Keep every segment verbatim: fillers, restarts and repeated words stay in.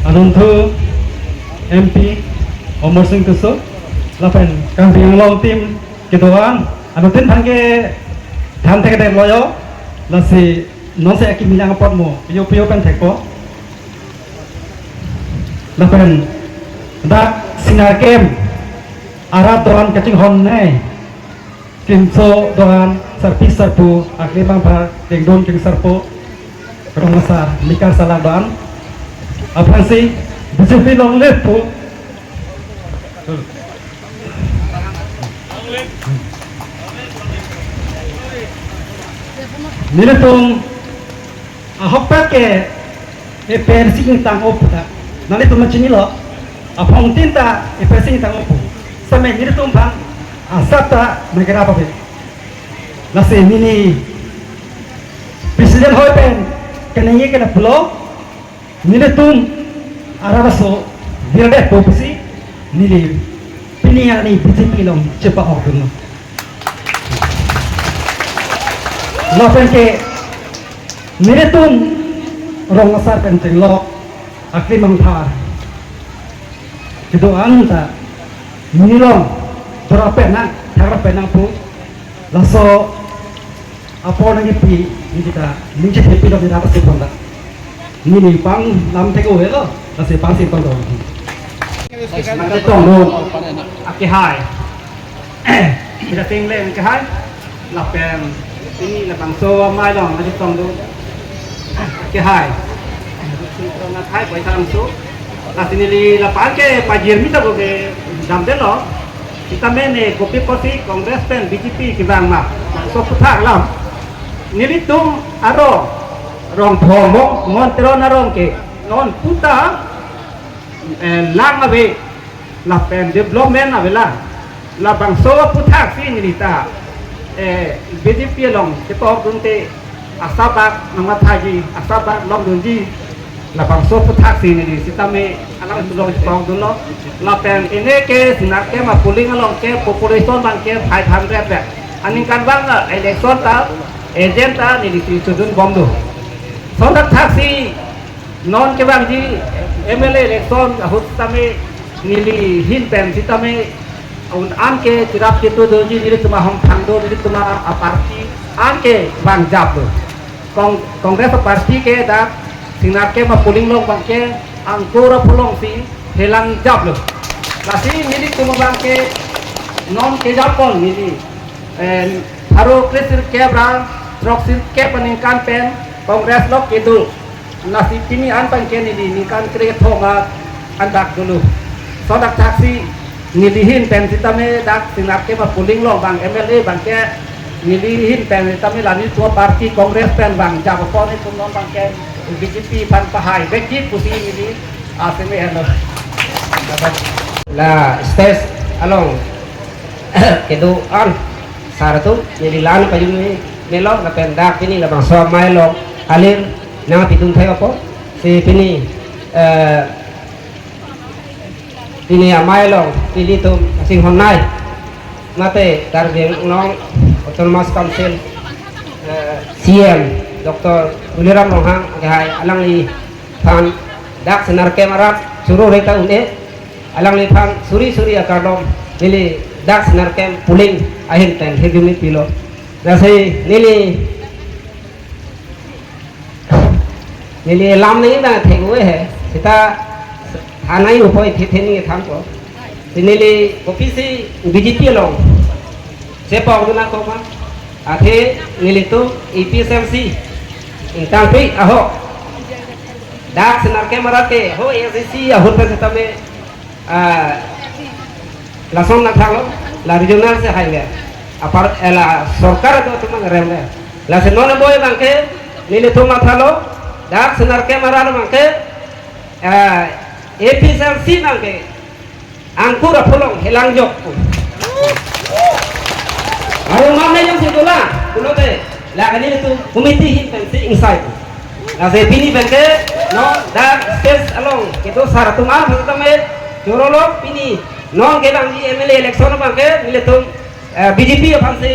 Adunthu M P Amarsing Tisso, lapen kangpi anglong team kedo-an, anuttin aphan ke than thekthek lo yo, lasi nonsi akimi nangpot mo, piyo piyo pen thekpo. Lapen dak Sinarkem arat do-an kachinghon nei, kimso do-an, sarpi sarpo, akli mangpha, kengdon kengsarpo, rong asar, mikar salak do-an aphansi B J P long live po. Nelitum ahokpet ke A P H L C ingtang-o pu ta, nanglitum chinilo, aphongtin ta A P H L C ingtang-o pu. Same nelitum aphan asap ta mekera pape. Lasi neli president hoi pen keningje ke lapulo, nelitum arat aso virdetpo pusi neli pini arni B J P along chepa-okdunlo. Lapen ke nelitum rong asar pen chenglok, akli mangpha kedo-an ta neli along dorap pen nang, tharap pen nang pu. Laso apor nangkipi, neli ta ningje thepi lo, neli ta pasi pon ta. Neli panglam thek-o lo, lasi pangsi pon lo. Nangchetongdun akehai, kita tingleng kehai, lapen pini labangso amei along nangchetongdun akehai, akehai bai tangso. Lasi neli lapu-an ke pajirmi ta bo kedamdetlo. Sitame ne kopi apotsi Congress pen B J P kevang ma, so aphuthak alam. Nelitum arong, rong Bhomong, Mon Teron arong ke non puta, eh, lang ave, lapen development ave lang. Labangso aphuthaksi neli ta, eh, B J P along chepa-okdunte asap bak nangmathaji, asap bak longdunji. Labangso aphuthaksi neli sitame alangtum along chepa-okdunlo. Lapen pini ke Sinarkem a-polling along ke population abang ke five hundred le. Aningkanvang election ta agent ta nelisi chodunbomdo. Lason thakthaksi non kevangji M L A election ahut sitame neli ahin pen sitame un an ke cherap chetu doji, nelitum ahongphang do, nelitum aparty an ke vangjaplo. Cong-, Congress aparty ke dak Sinarkem a-polling along abang ke angkur apholongsi helangjaplo. Lasi nelitum abang ke non kejappon neli, eh, pharo kresirkep ra throksirkep aningkan pen Congress along kedo. Lasi pini an abang ke neli ningkan kre-kethom an dak dolo. Lason thakthaksi neli ahin pen sitame dak Sinarkem a-polling along abang M L A abang ke neli ahin pen sitame la nelitum aparty Congress pen vangjappo, nelitum non abang ke B J P aphan pahai vekji pusi neli aseme henlo. La stage along kedo-an sar atum neli la-an pajirmi melo, lapen dak pini labangso amei along alir nangpidun thek-opo. Si pini, eh, pini amei along ilitum kachinghon nei, mate Karbi Anglong Autonomous Council, eh, C E M Doctor Tuliram Ronghang akehai, alangliphan dak Sinarkem arat choro reta un-e, alangliphan suri suri akardom neli dak Sinarkem polling ahin pen hirjume pilo. Lasi neli, neli lam nangji abang thek-o he, seta than nangji apot ithe the neli thanpo. Si neli kopisi B J P along chepa-okdun nangkok ma, athe nelitum A P H L C ingtangpi ahok dak Sinarkem arat ke ho A I C C ahut pen sitame, ah, lason nangthaklo, la regional si haile, apar, eh, la sorkar do atum nang remle. Lasi non boi abang ke nelitum mathalo, dak Sinarkem arat abang ke, eh, A P H L C abang ke angkur apholong helangjok pu. Aru mam le jongsi dolang pulote, la kali itu committee ahin pensi ingsai pu. Lasi pini pen ke non dak stage along kedo sar atum an sitame chorolo, pini non kevangji M L A election abang ke nelitum, eh, B J P aphansi,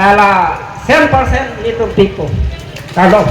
eh, la cent percent nelitum tikpo. Kardom.